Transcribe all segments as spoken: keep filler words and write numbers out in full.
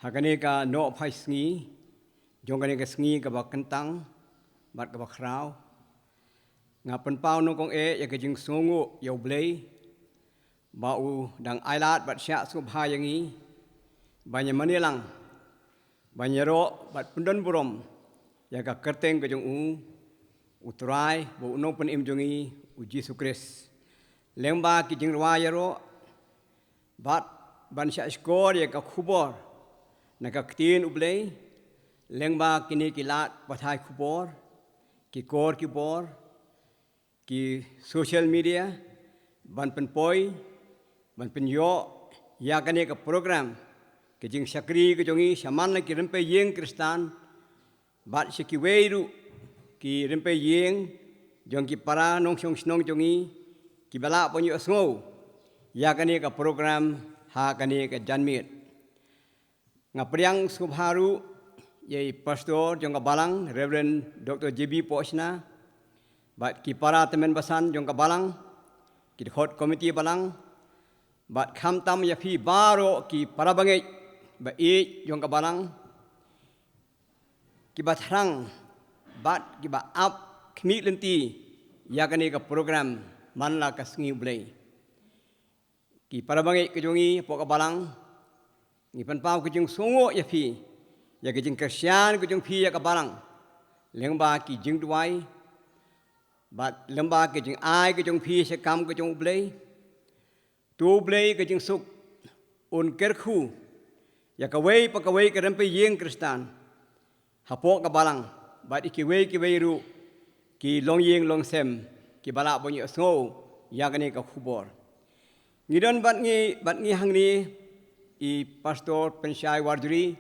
Ha kane ka nohphai sngi jong kane ka sngi kaba kyntang bad kaba khraw, nga pynpaw nyngkong eh ïa ka jingsngewnguh ïa U Blei ba u dang ailad bad shah sngewbha ïa ngi ban ïa mane lang, ban ïaroh bad pyndon burom ïa ka kyrteng ka jong u, U Trai bad U Nongpynim jong ngi, U Jisu Khrist. Lyngba ki jingrwai ïaroh bad ban shah shkor ïa ka khubor na ka ktien U Blei lyngba kine ki lad pathai khubor, ki kor ki bor, ki social media, ban pynpoi, ban pynïoh ïa kane ka program, ka jingshakri ka jong ngi shaman la ki rympei ïing Khristan bad sha kiwei ruh ki rympei ïing jong ki para nongshong shnong jong ngi kiba lah ban ïohsngew ïa kane ka program ha kane ka janmiet. Nga pdiang sngewbha ruh ïa i pastor jong ka balang, Reverend Doctor J B Pohshna, bad ki para tymmen basan jong ka balang, ki dkhot komiti balang, bad khamtam ïa phi baroh ki para bangeit ba ïeit jong ka balang, kiba thrang bad kiba ap khmih lynti ïa kane ka program man la ka sngi U Blei. Ki para bangeit ka jong ngi hapoh ka balang, ngi pynpaw ka jingsngewnguh ïa phi ïa ka jingkyrshan ka jong phi ïa ka balang lyngba ki jingduwai bad lyngba ka jingai ka jong phi sha kam ka jong U Blei. To U Blei ka jingsuk un kyrkhu ïa kawei pa kawei ka rympei ïing Khristan hapoh ka balang bad ïa kiwei kiwei ruh ki longïing longsem kiba lah ban ïohsngew ïa kane ka khubor. Ngi don bad ngi, bad ngi hangne i Pastor Pynshai Warjri,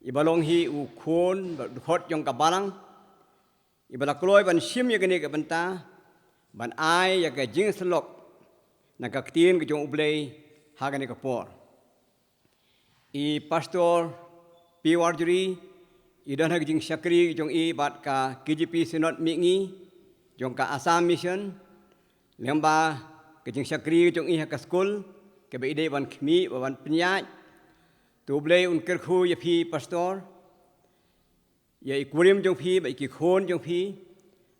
iba long hi u khun bad dkhot jong ka balang, iba la kloi ban shim ïa kane ka bynta ban ai ïa ka jingsyllok na ka ktien ka jong U Blei ha kane ka por. I Pastor P Warjri i don ha ka jingshakri ka jong i bad ka K J P Synod Mihngi jong ka Assam Mission, lyngba ka jingshakri ka jong i ha ka skul kaba i dei ban khmih bad ban pynïaid. To U Blei un kyrkhu ïa phi Pastor, ïa i kurim jong phi bad ïa ki khun jong phi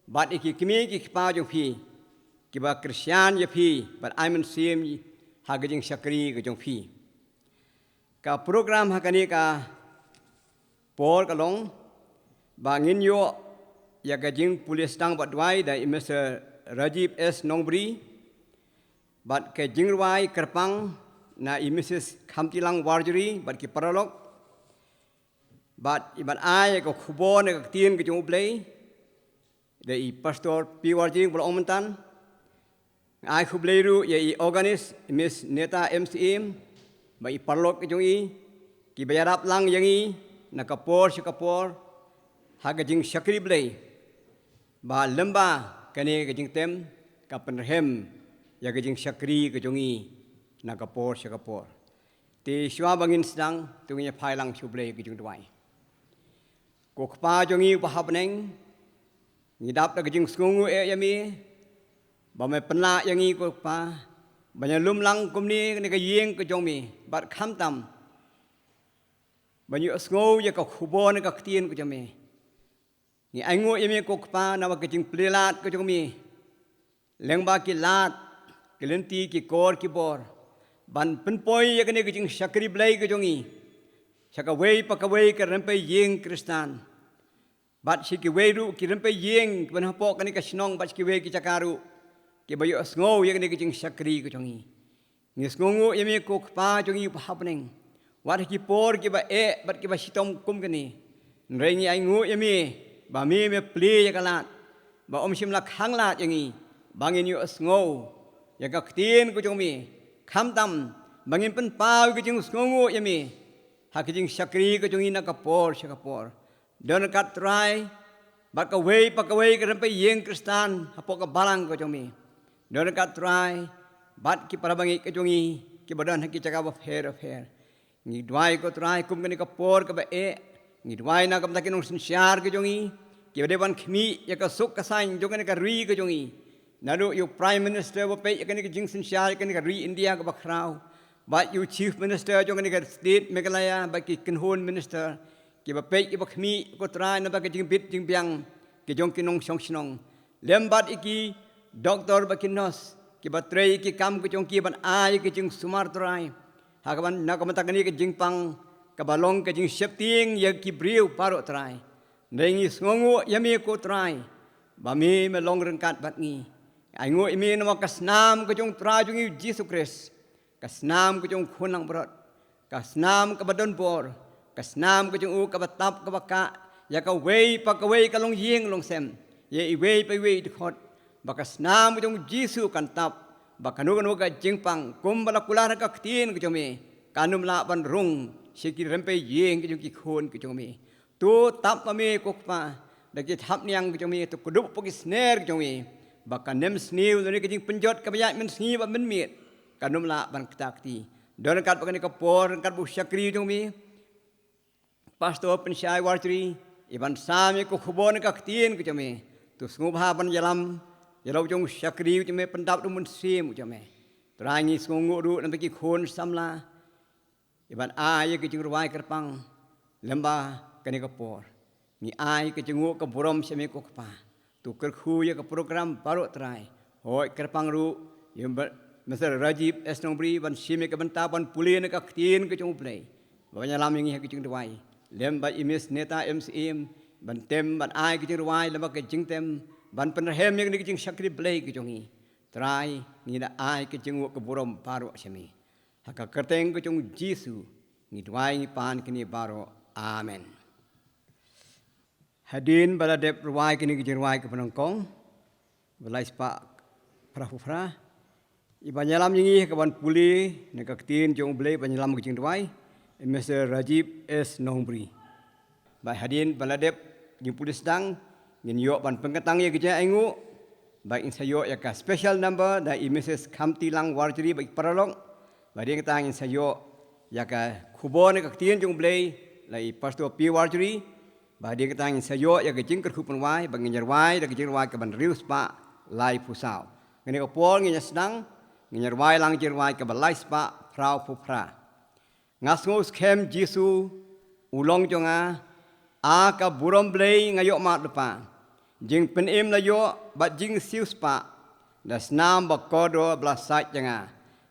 bad ïa ki kmie ki kpa jong phi kiba kyrshan ïa phi bad ai mynsiem ha ka jingshakri ka jong phi. Ka program ha kane ka por ka long ba ngin ïoh ïa ka jingpule sdang bad duwai da i Mister Rajiv S Nongbri, bad ka jingrwai kyrpang na i Missus Khamtilang Warjri bad ki paralok, bad i ban ai ka khubor na ka ktien ka jong U Blei da i Pastor P Warjri ba la ong mynta. Nga ai khublei ruh ïa i organist, Miss Neta M C M, bad i paralok ka jong i kiba ïarap lang ïa ngi na ka por sha ka por ha ka jingshakri Blei, ba lyngba kane ka jingtem ka pynrhem ïa ka jingshakri ka jong i na ka por sha ka por. Te shuwa ba ngin sdang, to ngin ïa phai lang sha U Blei ka jingduwai. Ko Kpa jong ngi uba ha bneng, ngi dap da ka jingsngewnguh eh ïa me ba me pynlah ïa ngi ko Kpa ban ïalum lang kumne na ka ïing ka jong me bad khamtam ban ïohsngew ïa ka khubor na ka ktien ka jong me. Ngi ainguh ïa me ko Kpa namar ka jingplie lad ka jong me lyngba ki lad, ki lynti, ki kor ki bor ban pynpoi ïa kane ka jingshakri Blei ka jong ngi sha kawei pa kawei ka rympei ïing Khristan bad sha kiwei ruh ki rympei ïing kiba na hapoh kane ka shnong bad sha kiwei ki jaka ruh kiba ïohsngew ïa kane ka jingshakri ka jong ngi. Ngi sngewnguh ïa me ko Kpa jong ngi uba ha bneng wat ha ki por kiba eh bad kiba shitom kum kane. Hynrei ngi ainguh ïa me ba me me plie ïa ka lad ba ym shym la khang lad ïa ngi ba ngin ïohsngew ïa ka ktien ka jong me, khamtam ba ngin pynpaw ïa ka jingsngewnguh ïa me ha ka jingshakri ka jong ngi na ka por sha ka por. Don ryngkat Trai bad kawei pa kawei ka rympei ïing Khristan hapoh ka balang ka jong me. Don ryngkat Trai bad ki para bangeit ka jong ngi kiba don ha ki jaka bapher bapher. Ngi duwai ko Trai kum kane ka por kaba eh, ngi duwai na ka bynta ki nongsynshar ka jong ngi kiba dei ban khmih ïa ka suk ka saiñ jong kane ka ri ka jong ngi. Naduh ïa u Prime Minister ba peit ïa kane ka jingsynshar ïa kane ka ri India kaba khraw, bad ïa u Chief Minister jong kane ka State Meghalaya, bad ki kynhun minister, kiba peit kiba khmih, ko Trai, namar ka jingbit jingbiang ki jong ki nongshong shnong. Lem bad ïa ki doktor bad ki nurse kiba trei ïa ki kam ki jong ki ban ai ïa ki jingsumar, Trai, ha kaba na ka bynta kane ka jingpang kaba long ka jingsheptieng ïa ki briew baroh, Trai. Hynrei ngi sngewnguh ïa me, ko Trai, ba me, me long ryngkat bad ngi. Ainguh ïa me namar ka snam ka jong u Trai jong ngi Jisu Khrist, ka snam ka jong u Khun Langbrot, ka snam kaba don bor, ka snam ka jong u kaba tap kaba kah ïa kawei pa kawei ka longïing longsem, ïa iwei pa iwei i dkhot, ba ka snam ka jong u Jisu kan tap ba kano kano ka jingpang kumba la kular ha ka ktien ka jong me kan ym lah ban rung sha ki rympei ïing ka jong ki khun ka jong me. To tap ma me, ko Kpa, da ki thapniang ki jong me, to kdup ha ki sner ki jong me, ba ka nemsniew lane ka jingpynjot kaba ïaid mynsngi bad mynmiet kan ym lah ban kta kti. Don ryngkat bad kane ka por, ryngkat bad u shakri jong me, Pastor Pynshai Warjri, i ban sam ïa ka khubor ne ka ktien ka jong me. To sngewbha ban ïalam ïa la u jong u shakri u jong me, pyndap da u Mynsiem u jong me. Trai, ngi sngewnguh ruh namar ki khun samla, i ban ai ïa ka jingrwai kyrpang lem bad kane ka por. Ngi ai ka jingnguh ka burom sha me, ko Kpa. To kyrkhu ïa ka program baroh, Trai. Hooid, kyrpang ruh ïa u Mister Rajib S Nongbri ban shim ïa ka bynta ban pule na ka ktien ka jong U Blei, ban ïalam ïa ngi ha ka jingduwai. Lem bad i Miss Neta M C M, ban tem ban ai ka jingrwai lem bad ka jingtem ban pynrhem ïa kane ka jingshakri Blei ka jong ngi. Trai, ngi da ai ka jingnguh ka burom baroh sha me. Ha ka kyrteng ka jong u Jisu ngi duwai, ngi pan kine baroh. Amen. Hadien ba la dep rwai kine ki jingrwai kiba nyngkong, ba lai spah phra phew phra, i ban ïalam ïa ngi ha ka ban pule na ka ktien jong U Blei, ban ïalam ka jingduwai, i Mister Rajib S Nongbri. Bad hadien ba la dep jingpule sdang, ngin ïoh ban pynkyntang ïa ka jingainguh. Bad ngin sa ïoh ïa ka special number da i Missus Khamtilang Warjri bad ki paralok. Bad hadien kata ngin sa ïoh ïa ka khubor ne ka ktien jong U Blei da i Pastor P Warjri. Bad hadien kata ngin sa ïoh ïa ka jingkyrkhu pynrwai, bad ngin ïa rwai da ka jingrwai ka ban hynriew spah lai phew saw. Kane ka por ngin ïa sdang, ngin ïa rwai lang jingrwai ka ban lai spah phra phew phra. Nga sngewskhem Jisu u long jong nga, a ka burom Blei nga ïoh mad lypa. Jingpynim la ïoh bad jingsiewspah, da snam ba kordor ba la sait ïa nga.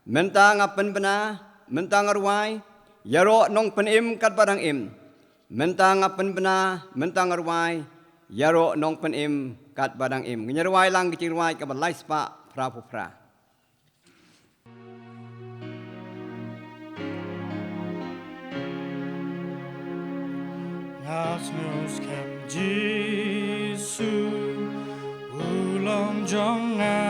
Mynta nga pynbna, mynta nga rwai, ïaroh nongpynim katba dang im. Mynta nga pynbna, mynta nga rwai, ïaroh nongpynim katba dang im. Ngin ïa rwai lang ka jingrwai ka ban lai spah phra phew phra. Nga sngewskhem Jisu u long jong nga,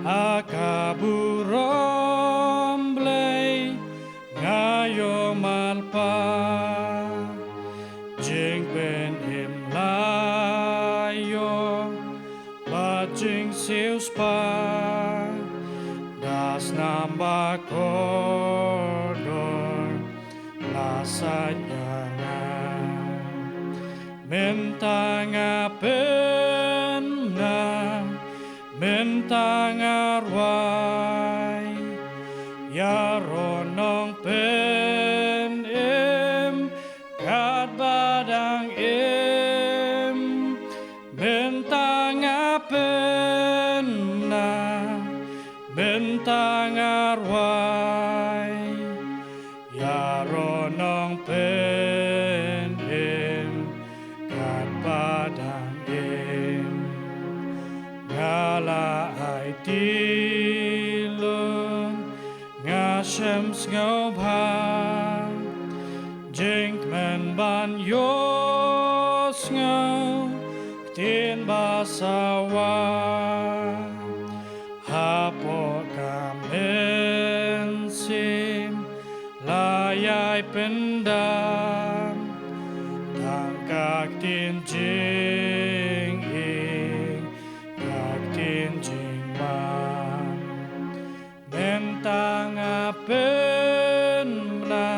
a ka burom Blei nga ïoh mad lypa. Jingpynim la ïoh bad jingsiewspah, da snam ba kordor la sait ïa nga. Mynta nga pynbna, mynta nga rwai, ïaroh nongpynim katba dang im. Mynta nga pynbna, mynta nga rwai, ïaroh nongpynim katba dang im. Nga la aiti lum, nga shem sngewbha, jingkmen ban ïohsngew ktien ba sawa. Hapoh ka mynsiem la ïai pyndam, tang ka ktien jingim, ka ktien jingman. Mynta nga pynbna,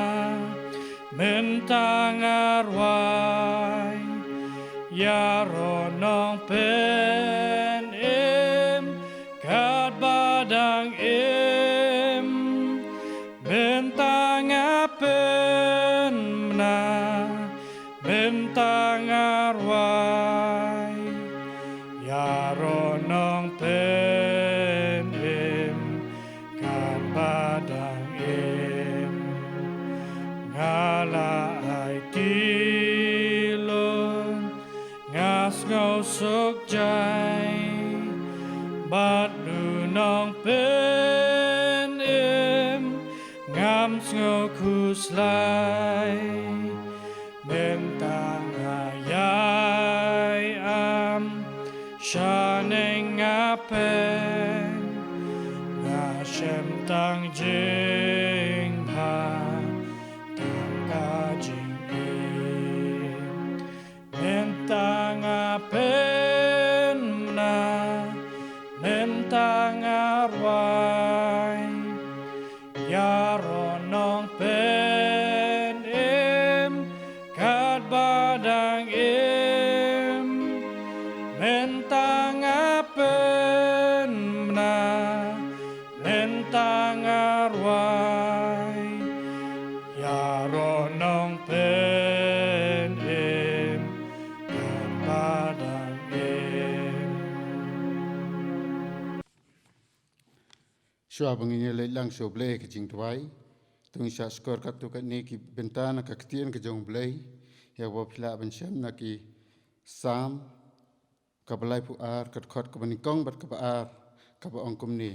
mynta nga rwai, ïaroh nongpynim katba dang im. Ïaroh Nongpynim katba dang im, nga la aiti lum, nga sngewsuk jai. Bad U Nongpynim, ngam sngewkhuslai. Mynta nga ïai am shaneng nga pyn, nga shem tang jingbha, tang ka jingim. Mynta nga pynbna, mynta nga rwai. Ïaroh Nongpynim katba dang im. Mynta nga pynbna, mynta nga rwai. Ïaroh Nongpynim katba dang im. Shuwa ba ngin ïaleit lang sha U Blei ha ka jingduwai, to ngin shah shkor katto katne ki bynta na ka ktien ka jong U Blei, ïa kaba phi lah ban shem na ki Salm kaba laiphew ar, ka dkhot kaba nyngkong bad kaba ar, kaba ong kumne: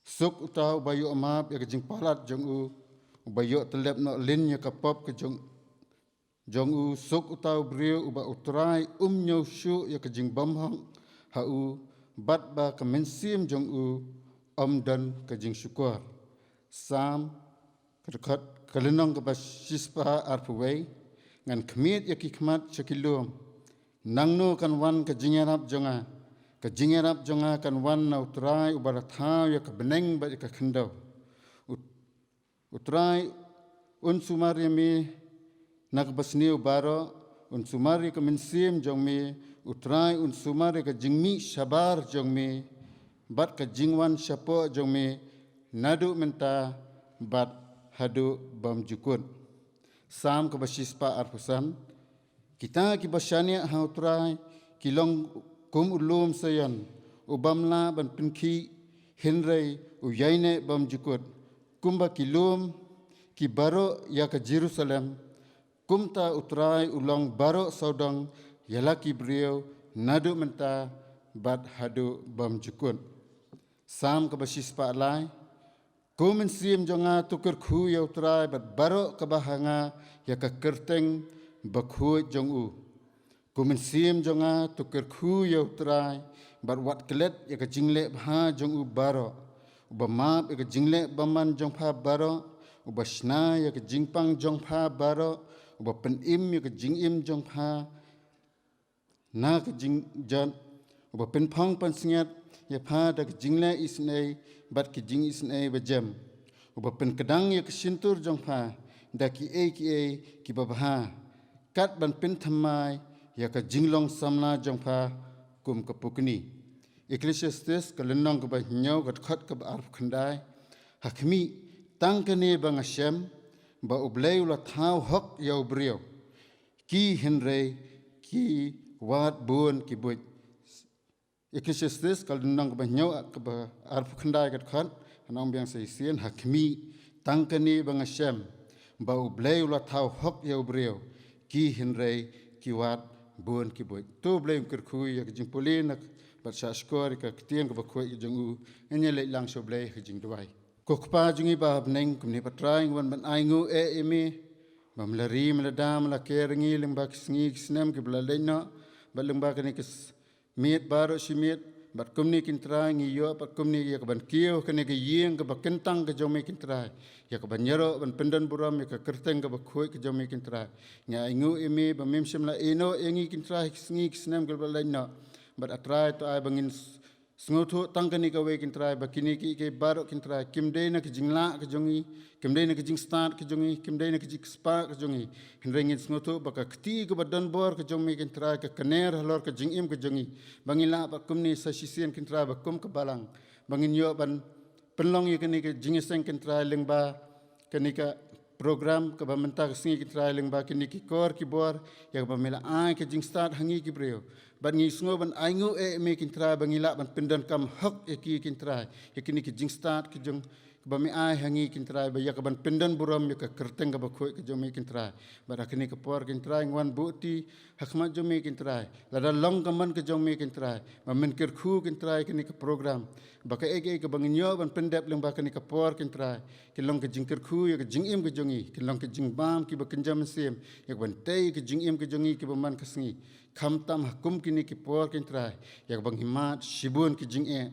Suk uta uba ïoh map ïa ka jingpalat jong u, uba ïoh tyllep noh lin ïa ka pop ka jong jong u. Suk uta u briew uba U Trai um ñiew shuh ïa ka jingbymhok ha u, bad ba ka mynsiem jong u um don ka jingshukor. Salm ka dkhot, ka lynnong kaba shispah arphew wei. Ngan khmied ïa ki khmat sha ki lum. Nangno kan wan ka jingïarap jong nga? Ka jingïarap jong nga kan wan na U Trai uba la thaw ïa ka bneng bad ïa ka khyndew. U U Trai un sumar ïa me na kaba sniew baroh, un sumar ïa ka mynsiem jong me. U Trai un sumar ïa ka jingmih shabar jong me bad ka jingwan shapoh jong me, naduh mynta bad haduh bymjukut. Salm kaba shispah arphew san. Kita kiba shaniah ha U Trai ki long kum u lum Sion, u bym lah ban pynkhih, hynrei u ïaineh bymjukut. Kumba ki lum ki baroh ïa ka Jerusalem, kumta U Trai u long baroh sawdong ïa la ki briew, naduh mynta bad haduh bymjukut. Salm kaba shispah lai. Ko mynsiem jong nga, to kyrkhu ïa U Trai bad baroh kaba ha nga, ïa ka kyrteng bakhuid jong u. Ko mynsiem jong nga, to kyrkhu ïa U Trai bad wat klet ïa ka jingleh bha jong u baroh. Uba map ïa ka jingleh bymman jong pha baroh, uba shna ïa ka jingpang jong pha baroh, uba pynim ïa ka jingim jong pha na ka jingjot, uba pynphong pynsngiat ïa pha da ka jingleh isynei bad ki jingisynei bajem, uba pynkdang ïa ka shyntur jong pha da kiei kiei kiba bha, kat ban pynthymmai ïa ka jinglong samla jong pha kum ka pukni. Ecclesiastes ka lynnong kaba hynñiew, ka dkhot kaba arphew khyndai. Ha khmih, tang kane ba nga shem, ba U Blei u la thaw hok ïa u briew, ki hynrei ki wad bun ki buit. Ecclesiastes ka lynnong kaba hynñiew, kaba arphew khyndai, ka dkhot, ngan ong biang sa shisien. Ha khmih, tang kane ba nga shem, ba U Blei u la thaw hok ïa u briew, ki hynrei ki wad bun ki buit. To U Blei un kyrkhu ïa ka jingpule na bad shah shkor ïa ka ktien kaba khuid ka jong u. Ngin ïaleit lang sha U Blei ha ka jingduwai. Ko Kpa jong ngi ba ha bneng, kumne pat Trai ngi wan ban ainguh eh ïa me ba me la ri, me la da, me la ker ïa ngi lyngba ki sngi ki snem kiba la leit noh, bad lyngba kane ka s-, miet baroh shi miet, bad kumne Kynrad ngi ïoh pat kumne ïa ka ban kiew kane ka ïing kaba kyntang ka jong me Kynrad, ïa ka ban ïaroh ban pyndon burom ïa ka kyrteng kaba khuid ka jong me Kynrad. Ngi ainguh ïa me ba mem shym la ïehnoh ïa ngi Kynrad ha ki sngi ki snem kiba la leit noh, bad A Trai to ai ba ngin s-, sngewthuh tang kane kawei Kynrad ba kine kiei kiei baroh Kynrad kim dei na ka jinglah ka jong ngi, kim dei na ka jingstad ka jong ngi, kim dei na ka jingkspah ka jong ngi. Hynrei ngin sngewthuh ba ka kti kaba don bor ka jong me Kynrad ka kner halor ka jingim ka jong ngi, ba ngin lah pat kumne sa shisien Kynrad ba kum ka balang, ba ngin ïoh ban pynlong ïa kane ka jingïaseng Kynrad lyngba kane ka program kaba mynta ka sngi Kynrad lyngba kine ki kor ki bor, ïa kaba me la ai ka jingstad ha ngi ki briew. Bad ngi sngew ban ainguh eh ïa me Kynrad ba ngi lah ban pyndonkam hok ïa ki Kynrad, ïa kine ki jingstad ki jong, ba me ai ha ngi Kynrad, ba ïa ka ban pyndon burom ïa ka kyrteng kaba khuid ka jong me Kynrad. Bad ha kane ka por Kynrad ngi wan buh ti ha khmat jong me Kynrad, lada long ka mon ka jong me Kynrad, ba men kyrkhu Kynrad ïa kane ka program, ba kaei kaei kaba ngin ïoh ban pyndep lyngba kane ka por Kynrad, kin long ka jingkyrkhu ïa ka jingim ka jong ngi, kin long ka jingbam kiba kynja mynsiem, ïa ka ban tei ka jingim ka jong ngi kiba man ka sngi. Khamtam ha kum kine ki por Kynrad, ïa kaba ngi mad shibun ki jingeh,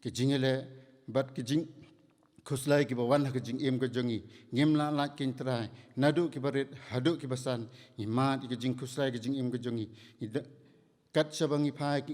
ki jingïaleh, bad ki jingkhuslai kiba wan ha ka jingim ka jong ngi. Ngim lah lait Kynrad, naduh kiba rit haduh kiba san, ngi mad ïa ka jingkhuslai ka jingim ka jong ngi. Ngi da-, kat shaba ngi phai ki,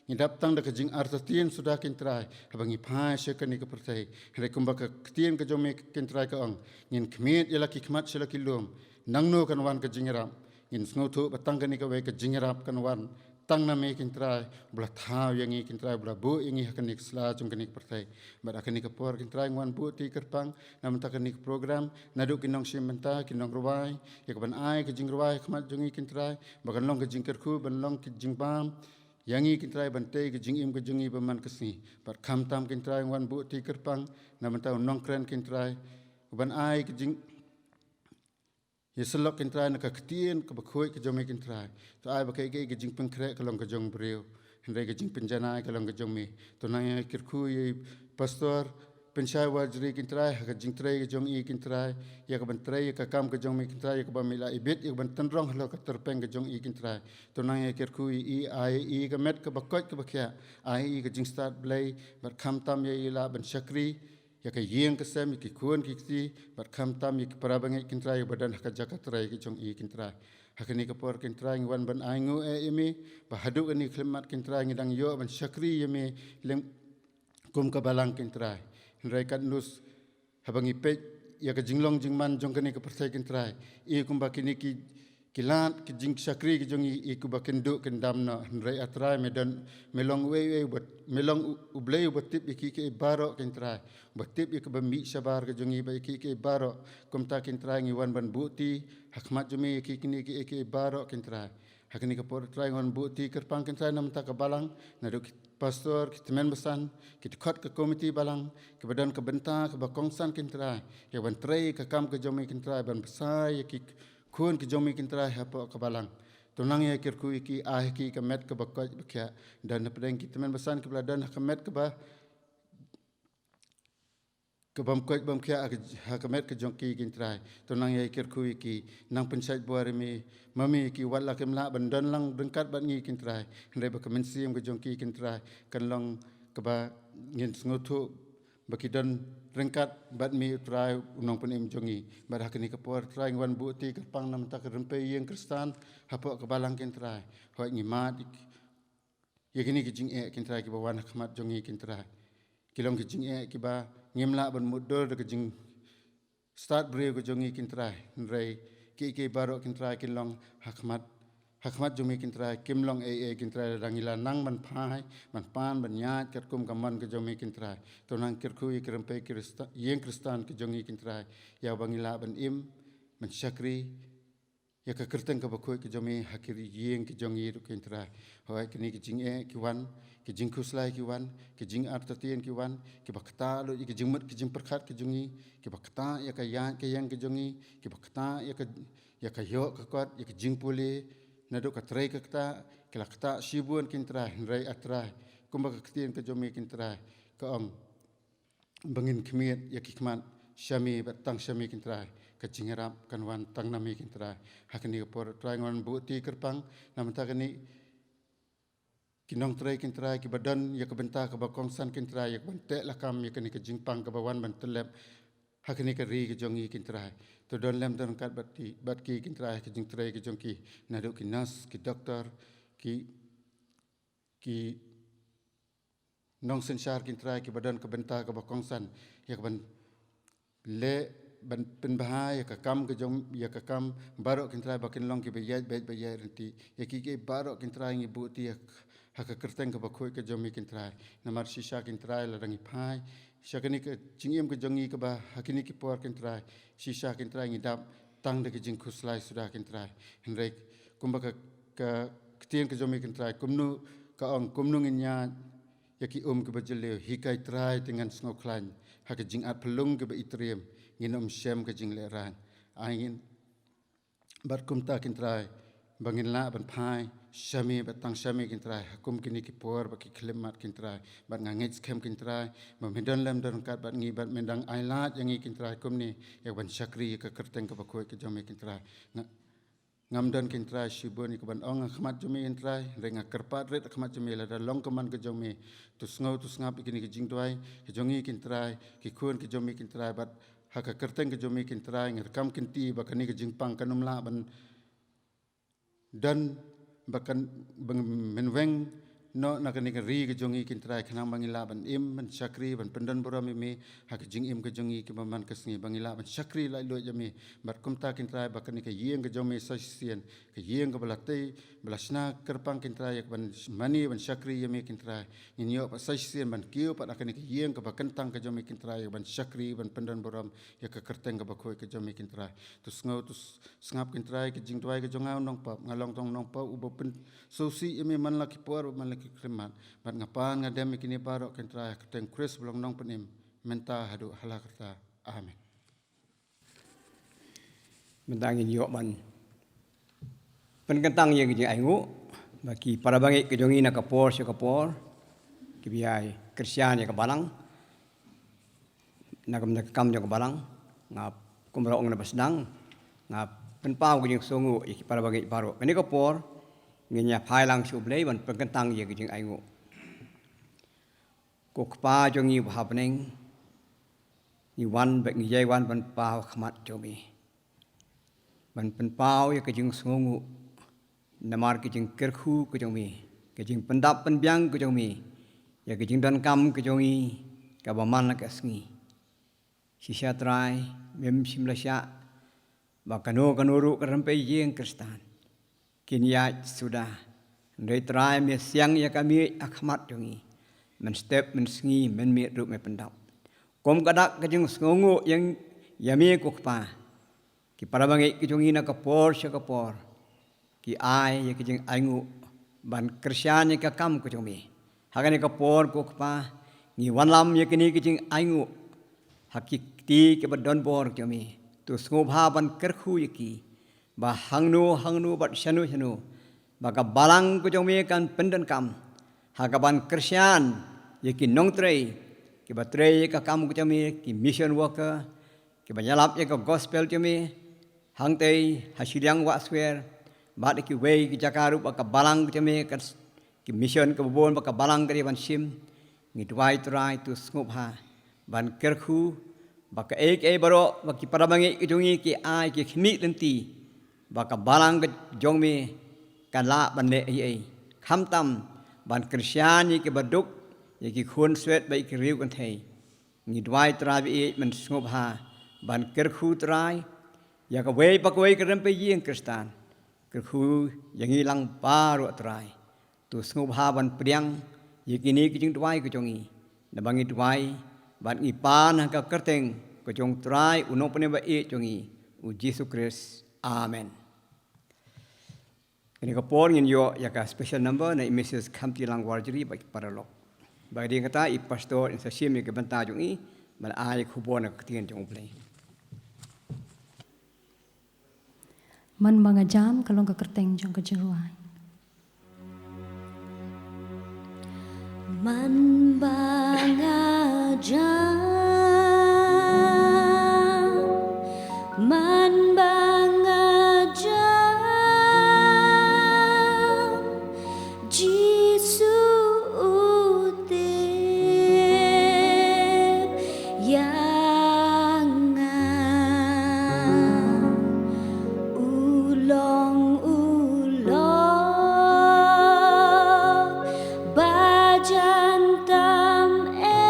ngi dap tang da ka jingartatien suda Kynrad, haba ngi phai sha kane ka pyrthei. Hynrei kumba ka ktien ka jong me Kynrad ka ong, ngin khmied ïa la ki khmat sha la ki lum, nangno kan wan ka jingïarap. Ngin sngewthuh ba tang kane kawei ka jingïarap kan wan tang na me Kynrad, ba la thaw ïa ngi Kynrad, ba la buh ïa ngi ha kane ka sla jong kane ka pyrthei. Bad ha kane ka por Kynrad ngi wan buh ti kyrpang na bynta kane ka program, naduh ki nongshim bynta, ki nongrwai, ïa ka ban ai ka jingrwai ha khmat jong ngi Kynrad, ba kan long ka jingkyrkhu, ban long ka jingbam ïa ngi Kynrad, ban tei ka jingim ka jong ngi ba man ka sngi. Bad khamtam Kynrad ngi wan buh ti kyrpang na bynta u nongkren Kynrad, u ban ai ka jing ïa syllok Kynrad na ka ktien kaba khuid ka jong me Kynrad. To ai ba kaei kaei ka jingpynkhreh ka long ka jong briew, hynrei ka jingpynjanai ka long ka jong me. To nang ïa kyrkhu ïa i Pastor Pynshai Warjri Kynrad, ha ka jingtrei ka jong i Kynrad, ïa ka ban trei ïa ka kam ka jong me Kynrad, ïa kaba me la ibit, ïa ka ban tynrong halor ka tyrpeng ka jong i Kynrad. To nang ïa kyrkhu ïa i, ai i ka met kaba koit kaba khiah, ai i ka jingstad Blei, bad khamtam ïa i lah ban shakri ïa ka ïing ka sem, ïa ki khun ki kti, bad khamtam ïa ki para bangeit Kynrad ïa ba don ha ka jaka trei ka jong i Kynrad. Ha kane ka por Kynrad ngi wan ban ainguh eh ïa me, ba haduh kane ka khyllipmat Kynrad ngi dang ïoh ban shakri ïa me lem kum ka balang Kynrad. Hynrei katno, haba ngi peit ïa ka jinglong jingman jong kane ka pyrthei Kynrad, i kumba kine ki ki lad ki jingshakri ki jong i, i kumba kin duh kin dam noh, hynrei A Trai me don, me long uwei uwei uba, me long u, U Blei uba tip ïa kiei kiei baroh Kynrad, uba tip ïa kaba mih shabar ka jong i bad ïa kiei kiei baroh. Kumta Kynrad ngi wan ban buh ti ha khmat jong me ïa ki kine kiei kiei baroh Kynrad. Ha kane ka por Trai ngi wan buh ti kyrpang Kynrad na bynta ka balang, naduh ki pastor, ki tymmen basan, ki dkhot ka komiti balang, kiba don ka bynta kaba kongsan Kynrad ïa ban trei ka kam ka jong me Kynrad, ban bsa ïa ki khun ki jong me Kynrad hapoh ka balang. To nang ïa kyrkhu ïa ki, ai ha ki ka met kaba koit ba khiah. Don hapdeng ki tymmen basan kiba la don ha ka met kaba, ka bym koit bym khiah ha ka, ha ka met ka jong ki Kynrad. To nang ïa kyrkhu ïa ki, nang pynshait bor ïa me, ma me ïa ki, wat la kim lah ban don lang ryngkat bad ngi Kynrad, hynrei ba ka mynsiem ka jong ki Kynrad kan long kaba ngin sngewthuh ba ki don ryngkat bad me, U Trai u nongpynim jong ngi. Bad ha kane ka por Trai ngi wan buh ti kyrpang na bynta ka rympei ïing Khristan hapoh ka balang Kynrad. Hooid ngi mad ïa kine ki jingeh Kynrad kiba wan ha khmat jong ngi Kynrad. Ki long ki jingeh kiba ngim lah ban mutdur da ka jing stad briew ka jong ngi Kynrad. Hynrei kiei kiei baroh Kynrad kin long ha khmat, ha khmat jong me Kynrad, kim long ei ei Kynrad, lada ngi la nang ban phai, ban pan, ban ïaid katkum ka mon ka jong me Kynrad. To nang kyrkhu ïa ka rympei Khristan, ïing Khristan ka jong ngi Kynrad, ïa ba ngi lah ban im, ban shakri ïa ka kyrteng kaba khuid ka jong me ha ki ri ïing ki jong ngi ruh Kynrad. Hooid kine ki jingeh ki wan, ki jingkhuslai ki wan, ki jingartatien ki wan, kiba ktah lut ïa ki jingmut ki jingpyrkhat ki jong ngi, kiba ktah ïa ka ïaid ka ïeng ki jong ngi, kiba ktah ïa ka, ïa ka ïoh ka kot, ïa ki jingpule, naduh ka trei ka ktah, ki la ktah shibun Kynrad, hynrei A Trai, kumba ka ktien ka jong me Kynrad ka ong, ba ngin khmied ïa ki khmat sha me bad tang sha me Kynrad, ka jingïarap kan wan tang na me Kynrad. Ha kane ka por Trai ngi wan buh ti kyrpang na bynta kine ki nongtrei Kynrad kiba don ïa ka bynta kaba kongsan Kynrad, ïa ka ban teh lakam ïa kane ka jingpang kaba wan ban tyllep ha kane ka ri ka jong ngi Kynrad. To don lem don ryngkat bad ki, bad ki Kynrad ha ka jingtrei ka jong ki, naduh ki nurse, ki doktor, ki, ki nongsynshar Kynrad kiba don ka bynta kaba kongsan ïa ka ban leh, ban pynbha ïa ka kam ka jong, ïa ka kam baroh Kynrad, ba kin long kiba ïaid beit ba ïaid ryntih. Ïa kiei kiei baroh Kynrad ngi buh ti ha ka kyrteng kaba khuid ka jong me Kynrad. Namar shisha Kynrad lada ngi phai sha kane ka jingim ka jong ngi kaba ha kine ki por Kynrad, shisha Kynrad ngi dap tang da ka jingkhuslai suda Kynrad. Hynrei kumba ka, ka, ka Ktien ka jong me, Kynrad, kumno ka ong, kumno ngin ïaid ïa ki um kiba jylliew. Hikai Trai te ngan sngewkhlaiñ, ha ka jingatphyllung kaba itriem ngin ym shem ka jinglehrain. Ai ngin bad kumta, Kynrad, ba ngin lah ban phai sha me bad tang sha me, Kynrad, ha kum kine ki por ba ki khyllipmat, Kynrad, bad nga ngeit skhem, Kynrad, ba me don lem don ryngkat bad ngi bad me dang ai lad ïa ngi, Kynrad, kumne ïa ban shakri ïa ka kyrteng kaba khuid ka jong me, Kynrad. Nga, ngam don, Kynrad, shibun ïa kaban ong ha khmat jong me, Kynrad, hynrei nga kyrpad rit ha khmat jong me, lada long ka mon ka jong me, to sngew to sngap ïa kine ki jingduwai ka jong ngi, Kynrad, ki khun ka jong me, Kynrad, bad ha ka kyrteng ka jong me, Kynrad, nga donkam kynti ba kane ka jingpang kan ym lah ban don ba kan, ba men weng noh na kane ka ri ka jong ngi, Kynrad, khnang ba ngin lah ban im, ban shakri, ban pyndonburom ïa me ha ka jingim ka jong ngi kiba man ka sngi, ba ngin lah ban shakri laitluid ïa me. Bad kumta, Kynrad, ba kane ka ïing ka jong me sa shisien, ka ïing kaba la tei, ba la shna kyrpang, Kynrad, ïa kaban mane ban shakri ïa me, Kynrad. Ngin ïoh pat sa shisien ban kiew pat ha kane ka ïing kaba kyntang ka jong me, Kynrad, ïa kaban shakri, ban pyndonburom ïa ka kyrteng kaba khuid ka jong me, Kynrad. To sngew to s-, sngap, Kynrad, ïa ka jingduwai ka jong nga u nongpop. Nga long tang u nongpop uba pynsngewsih ïa me man la ki por bad man la ki khyllipmat. Bad nga pan nga dem ïa kine baroh, Kynrad, ha ka kyrteng Khrist ba long Nongpynim, mynta haduh hala karta. Amen. Mynta ngin ïoh ban pynkyntang ïa ka jingainguh ba ki para bangeit ka jong ngi na ka por sha ka por kiba ïai kyrshan ïa ka balang, na ka bynta ka kam jong ka balang. Nga kumba la ong na ba sdang, nga pynpaw ka jingsngewnguh ïa ki para bangeit baroh. Kane ka por ngin ïa phai lang sha U Blei ban pynkyntang ïa ka jingainguh. Ko Kpa jong ngi uba ha bneng, ngi wan bad ngi ïai wan ban paw ha khmat jong me, ban pynpaw ïa ka jingsngewnguh namar ka jingkyrkhu ka jong me, ka jingpyndap pynbiang ka jong me ïa ka jingdonkam ka jong ngi kaba man la ka sngi. Shisha Trai, mem shym la shah ba kano kano ruh ka rympei ïing Khristan kin ïaid suda. Hynrei Trai, me siang ïa ka miej ha khmat jong ngi, mynstep mynsngi mynmiet ruh me pyndap. Kum ka dak ka jingsngewnguh ïa, ïa me ko Kpa, ki para bangeit ki jong ngi na ka por sha ka por ki ai ïa ka jingainguh ban kyrshan ïa ka kam ka jong me. Ha kane ka por ko Kpa, ngi wanlam ïa kane ka jingainguh ha ki kti kiba donbor jong me. To sngewbha ban kyrkhu ïa ki ba hangno hangno bad shano shano ba ka balang ka jong me kan pyndonkam ha kaban kyrshan ïa ki nongtrei kiba trei ïa ka kam ka jong me, ki mission worker kiba ïalap ïa ka gospel jong me hangtei ha shiliang wah swer bad ha kiwei ki jaka ruh ba ka balang ka jong me, ka s-, ki mission kaba bun ba ka balang ka dei ban shim. Ngi duwai Trai, to sngewbha ban kyrkhu ba kaei kaei baroh ba ki para bangeit ki jong ngi ki ai ki khmih lynti ba ka balang ka jong me kan lah ban leh ei ei, khamtam ban kyrshan ïa kiba duk, ïa ki khun swet bad ïa ki riew kynthei. Ngi duwai Trai ba ïeit, men sngewbha ban kyrkhu Trai ïa kawei pa kawei ka rympei ïing Khristan. Kyrkhu ïa ngi lang baroh Trai. To sngewbha ban pdiang ïa kine ki jingduwai ka jong ngi, naba ngi duwai bad ngi pan ha ka kyrteng ka jong Trai u Nongpynim ba ïeit jong ngi, u Jisu Khrist. Amen. Kane ka por ngin ïoh ïa ka special number na i Missus Khamtilang Warjri bad ki paralok. Bad dei kata i pastor in sa shim ïa ka bynta jong i ban ai khubor na ka ktien jong U Blei. Man ba nga jam ka long ka kyrteng jong ka jingrwai. Man ba nga jam, man ba nga jam, Jisu u tip ïa nga. U long, u long ba jan tam eh.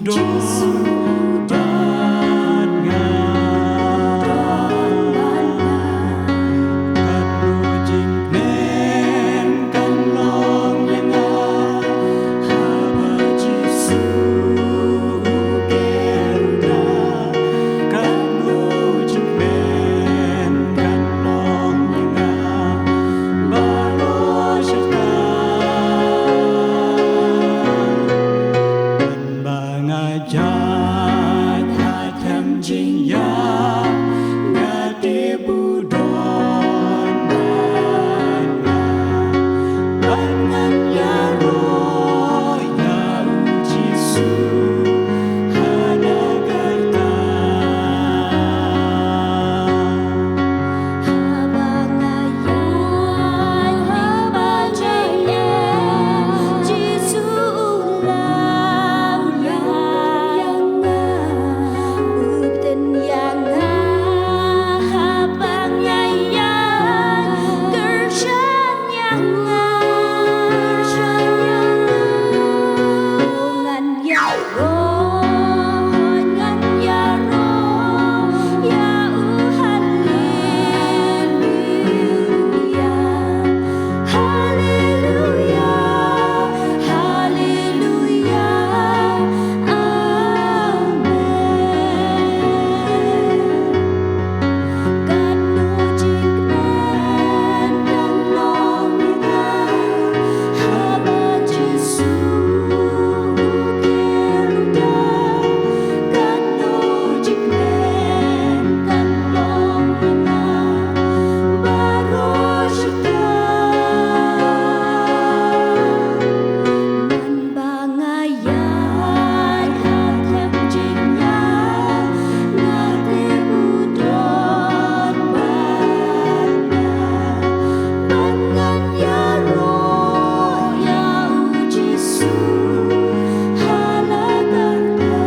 Don bad nga. Katno jingkmen kan long ïa nga, haba Jisu u ker da. Katno jingkmen kan long ïa nga, baroh shata. Ba nga jait ha them jingïap, nga tip u don bad nga. Bad ngan ïaroh ïa u Jisu ha na ka rta. Haba nga ïaid, haba nga ïaid, Jisu u lam ïa nga, u bteng ïa nga. Haba nga ïaid, kyrshan ïa nga, kyrshan ïa nga. Ngan ïaroh, ngan ïaroh ïa u, haleluya, haleluya, haleluya, amen. Katno jingkmen kan long ïa nga, haba Jisu u ker da. Katno jingkmen kan long ïa nga, baroh shata. Ngan ba nga ïaid ha them jingïap, nga tip u don bad nga. Bad ngan ïaroh ïa u Jisu ha la ka rta.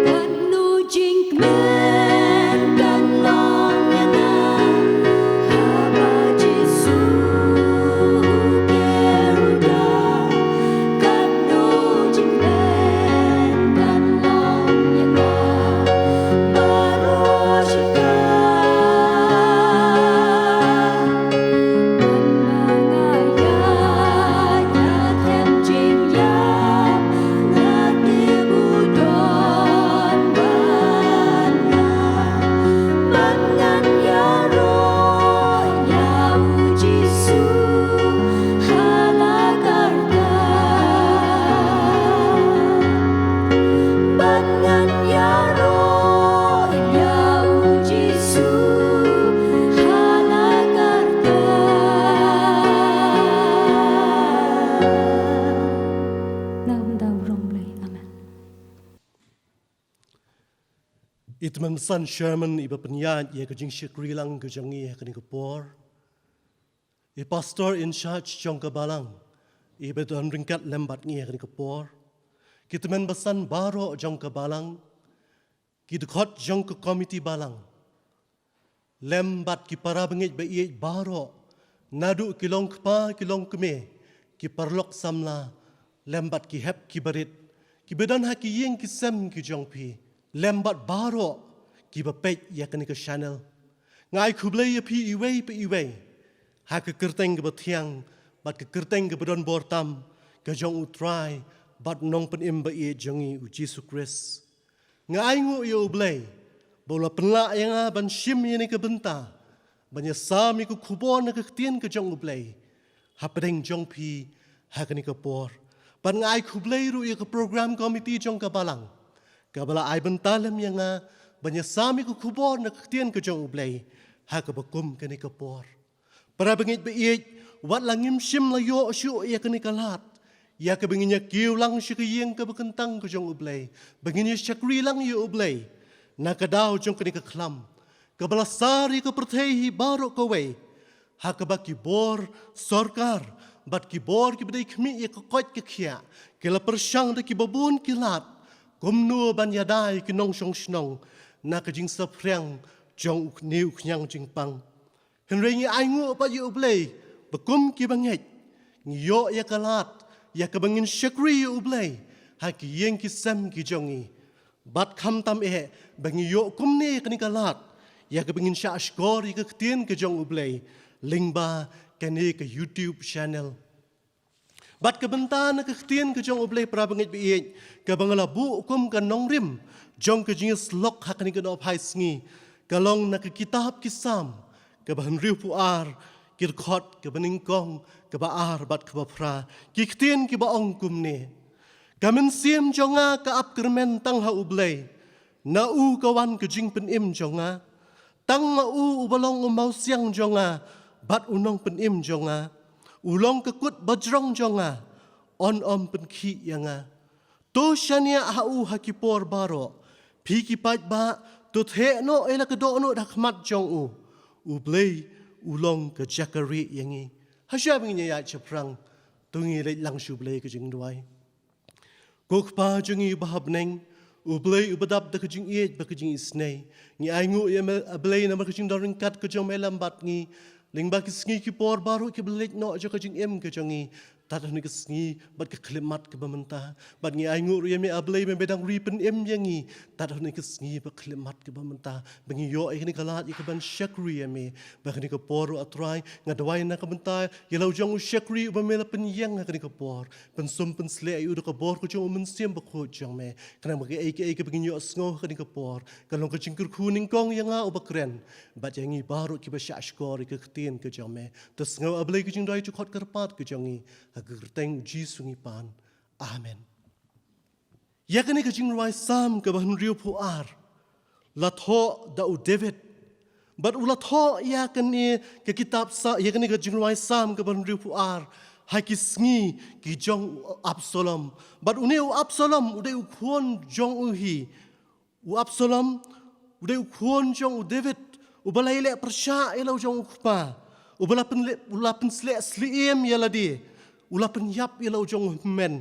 Katno jingkmen kan long ïa nga, haba Jisu u ker da. Katno jingkmen kan long ïa nga, baroh shata. Ngan ba nga ïaid ha them jingïap, nga tip u don bad nga. Bad ngan ïaroh ïa u Jisu ha la ka rta. Bad ngan ïaroh ïa u Jisu ha la ka rta. Nang da u rong Blei. Amen. I tymmen basan Sherman iba pynïaid ïa ka jingshakri lang ka jong ngi ha kane ka por. I pastor in charge jong ka balang iba don ryngkat lem bad ngi ha kane ka por. Ki tymmen basan baroh jong ka balang, ki dkhot jong ka komiti balang, lem bad ki para bangeit ba ïeit baroh, naduh ki long kpa ki long kmie, ki paralok samla, lem bad ki hep ki barit, kiba don ha ki ïing ki sem ki jong phi, lem bad baroh kiba peit ïa kane ka channel. Nga ai khublei ïa phi iwei pa iwei ha ka kyrteng kaba thiang bad ka kyrteng kaba don bor tam ka jong U Trai bad Nongpynim ba ïeit jong ngi U Jisu Khrist. Nga ainguh ïa U Blei ba u la pynlah ïa nga ban shim ïa kane ka bynta ban ïasam ïa ka khubor na ka ktien ka jong U Blei hapdeng jong phi ha kane ka por. Bad nga ai khublei ruh ïa ka program committee jong ka balang kaba la ai bynta lem ïa nga ban ïasam ïa ka khubor na ka ktien ka jong U Blei ha kaba kum kane ka por. Para bangeit ba ïeit, wat la ngim shym la ïoh shuh ïa kane ka lad ïa kaba ngin ïa kiew lang sha ka ïing kaba kyntang ka jong U Blei ba ngin ïa shakri lang ïa U Blei na ka daw jong kane ka khlam kaba la sar ïa ka pyrthei hi baroh kawei ha kaba ki bor sorkar Bad ki bor kiba dei khmih ïa ka koit ka khiah ki la pyrshang da kiba bun ki lad kumno ban ïada ïa ki nongshong shnong na ka jingsaphriang jong une u khñiang jingpang. Hynrei ngi ainguh pat ïa U Blei ba kum kiba ngeit ngi ïoh ïa ka lad ïa kaba ngin shakri ïa U Blei ha ki ïing ki sem ki jong ngi. Bad khamtam eh ba ngi ïoh kumne kane ka lad ïa kaba ngin shah shkor ïa ka ktien ka jong U Blei lyngba kane ka YouTube channel. Bad ka bynta na ka ktien ka jong U Blei, para bangeit ba ïeit, kaba nga la buh kum ka nongrim jong ka jingïasyllok ha kane ka daw phai sngi, ka long na ka kitab ki Salm kaba hynriewphew ar, ki dkhot kaba nyngkong, kaba ar bad kaba phra. Ki ktien kiba ong kumne: Ka mynsiem jong nga ka ap kyrmen tang ha U Blei, na u ka wan ka jingpynim jong nga. Tang ma u uba long u mawsiang jong nga bad u nongpynim jong nga, u long ka kut bajrong jong nga, un ym pynkhih ïa nga. To shaniah ha u ha ki por baroh, phi ki paidbah, to theh noh ïa la ka dohnud ha khmat jong u. U Blei u long ka jaka rieh ïa ngi. Hashwa ba ngin ïaid shaphrang, to ngin leit lang sha U Blei ka jingduwai. Ko Kpa jong ngi uba ha bneng, U Blei uba dap da ka jingïeit bad ka jingisynei, ngi ainguh ïa me, A Blei, namar ka jingdon ryngkat ka jong me lem bad ngi lyngba ki sngi ki por baroh kiba la leit noh jong ka jingim ka jong ngi tad ha kane ka sngi bad ka khyllipmat kaba mynta. Bad ngi ainguh ruh ïa me, A Blei, ba me dang ri pynim ïa ngi tad ha kane ka sngi bad ka khyllipmat kaba mynta, ba ngi ïoh ïa kane ka lad ïa kaban shakri ïa me. Bad ha kane ka por ruh, A Trai, nga duwai na ka bynta ïa la u jong u shakri uba me la pynïeng ha kane ka por. Pynsum pynsleh ïa u da ka bor ka jong U Mynsiem Bakhuid jong me. Khnang ba kaei kaei kaba ngin ïohsngew ha kane ka por, kan long ka jingkyrkhu nyngkong ïa nga uba kren bad ïa ngi baroh kiba shah shkor ïa ka ktien ka jong me. To sngew, A Blei, ka jingduwai jukut kyrpad ka jong ngi, ha ka kyrteng U Jisu ngi pan. Amen. Ïa kane ka jingrwai Salm kaba hynriewphew ar la thoh da u David. Bad u la thoh ïa kane ka kitab Sa-, ïa kane ka jingrwai Salm kaba hynriewphew ar ha ki sngi ki jong u Absalom. Bad une u Absalom u dei u khun jong u hi. U Absalom u dei u khun jong u David, uba la ïaleh pyrshah ïa la u jong u kpa, uba la pynle-, u la pynsleh sliem ïa lade, u la pynïap ïa la u jong u hynmen,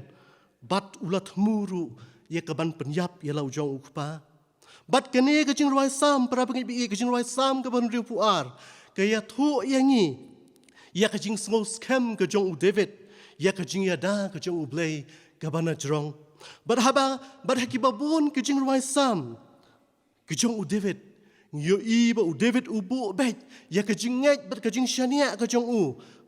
bad u la thmu ruh ïa kaban pynïap ïa la u jong u kpa. Bad kane ka jingrwai Salm, para bangeit ba ïeit, ka jingrwai Salm kaba hynriewphew ar, ka ïathuh ïa ngi ïa ka jingsngewskhem ka jong u David ïa ka jingïada ka jong U Blei kaba na jrong. Bad haba, bad ha kiba bun ki jingrwai Salm ki jong u David, ngi ïohi ba u David u buh beit ïa ka jingngeit bad ka jingshaniah ka jong u